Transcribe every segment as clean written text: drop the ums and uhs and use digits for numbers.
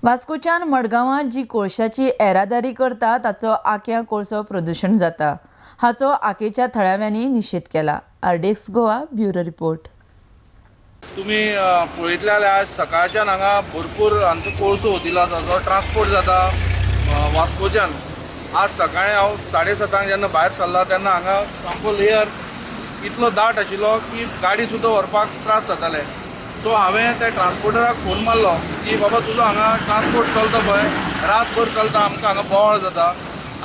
वास्कोच्यान मडगांवां जी कोळशाची येरादारी करता ताचो आक्यां कोळसो प्रदूशण जाता, हाचो आकेच्या थळाव्यांनी निशेध केला. RDX Goa bureau report. तुम्ही पळयतले जाल्यार आज सकाळच्यान हांगा भरपूर आमचो कोळसो ओतिल्लो आसा, जो ट्रान्सपोर्ट जाता वास्कोच्यान. आज सकाळीं हांव 7:30 जेन्ना भायर सरला तेन्ना हांगा सामको लेयर इतलो दाट आशिल्लो की गाडी सुद्दां व्हरपाक त्रास जाताले. सो हांवें त्या ट्रान्सपोर्टराक फोन मारलो की बाबा तुजो हांगा ट्रान्सपोर्ट चलता पळय, रातभर चलता, आमकां हांगा बोवाळ जाता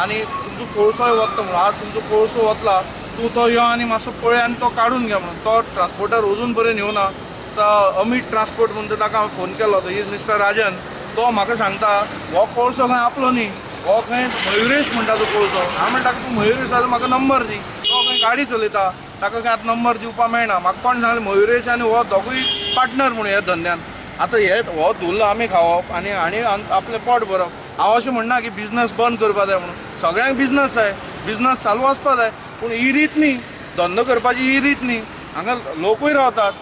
आनी तुमचो कोळसोय वता म्हणून, आज तुमचो कोळसो वतला, तूं तो यो आनी मातसो पळय आनी तो काडून घे म्हणून. तो ट्रान्सपोर्टर अजून पर्यंत येवना. तो अमीत ट्रान्सपोर्ट म्हणून ताका हांवें फोन केलो, तो is mister Rajan. तो म्हाका सांगता हो कोळसो खंय आपलो न्ही, हो खंय मयुरेश म्हणटा तो कोळसो. हांव म्हणटा तूं मयुरेश जाल्यार म्हाका नंबर दी, तो खंय गाडी चलयता, ताका खंय आतां नंबर दिवपाक मेळना. म्हाका कोण सांगलें मयुरेश आनी हो दोगूय पार्टनर म्हणून ह्या धंद्यान. आतां हे हो धुल्ल आमी खावप आनी आनी आपलें पोट भरप. हांव अशें म्हणना की बिजनस बंद करपा जाय म्हणून, सगळ्यांक बिजनस जाय, बिजनस चालू आसपा जाय, पूण ही रीत न्ही, धंदो करपाची ही रीत न्ही. हांगा लोकूय रावतात,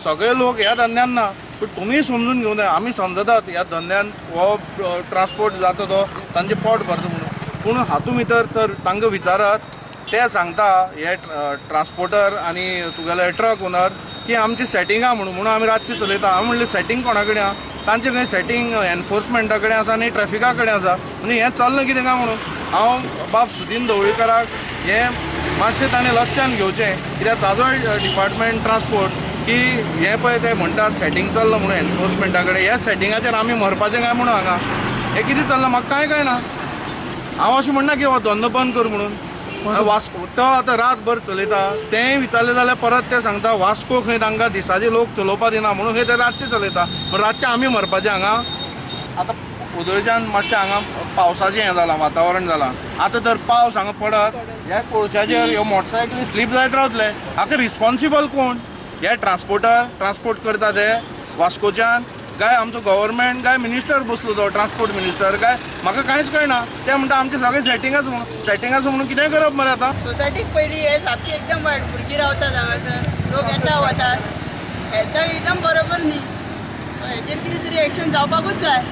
सगळे लोक ह्या धंद्यान ना, पूण तुमी समजून घेवंक जाय. आमी समजतात ह्या धंद्यान हो ट्रान्सपोर्ट जाता तो तांचें पोट भरता म्हणून, पूण हातूंत भितर सर तांकां विचारात, ते सांगता हे ट्रान्सपोर्टर आनी तुगेले ट्रक ओनर की आमची सेटिंगां म्हणून म्हणून आमी रातची चलयता. हांवें म्हणलें सेटींग कोणा कडेन आहा? तांचे खंय सेटींग एनफोर्समेंटा कडेन आसा आनी ट्रॅफिका कडेन आसा. म्हणजे हें चल्लां कितें काय म्हणून हांव बाब सुदीन ढवळीकाराक हें मातशें ताणें लक्षान घेवचें, कित्याक ताजोय डिपार्टमेंट ट्रान्सपोर्ट की हें पळय ते म्हणटात सेटींग चल्लां म्हणून एनफोर्समेंटा कडेन, ह्या सेटिंगाचेर आमी मरपाचें काय म्हणून हांगा हें कितें चल्लां म्हाका कांय कळना. हांव अशें म्हणना की हो धंदो बंद कर म्हणून. वास्को तो आतां रातभर चलयता, तेंय विचारलें जाल्यार परत ते सांगता वास्को खंय तांकां दिसाचे लोक चलोवपा दिना म्हणून खंय ते रातचे चलयता, पूण रातचे आमी मरपाचें हांगा. आतां उदयच्यान मातशें हांगा पावसाचें हें जालां, वातावरण जालां, आतां तर पावस हांगा पडत ह्या कोळशाचेर ह्यो मोटरसायकली स्लीप जायत रावतले. हाका रिस्पोन्सिबल कोण? हे ट्रान्सपोर्टर ट्रान्सपोर्ट करता ते वास्कोच्यान काय आमचो गव्हर्मेंट काय मिनिस्टर बसलो तो ट्रान्सपोर्ट मिनिस्टर काय म्हाका कांयच कळना. ते म्हणटा आमचें सगळें सेटींग आसा म्हणून, सेटींग आसा म्हणून कितें करप मरे. आतां सोसायटीक पयलीं हे सामकी एकदम वायट, भुरगीं रावतात हांगासर, लोक येता वतात, हेल्थाक एकदम बरोबर न्ही. सो हेजेर कितें तरी एक्शन जावपाकूच जाय.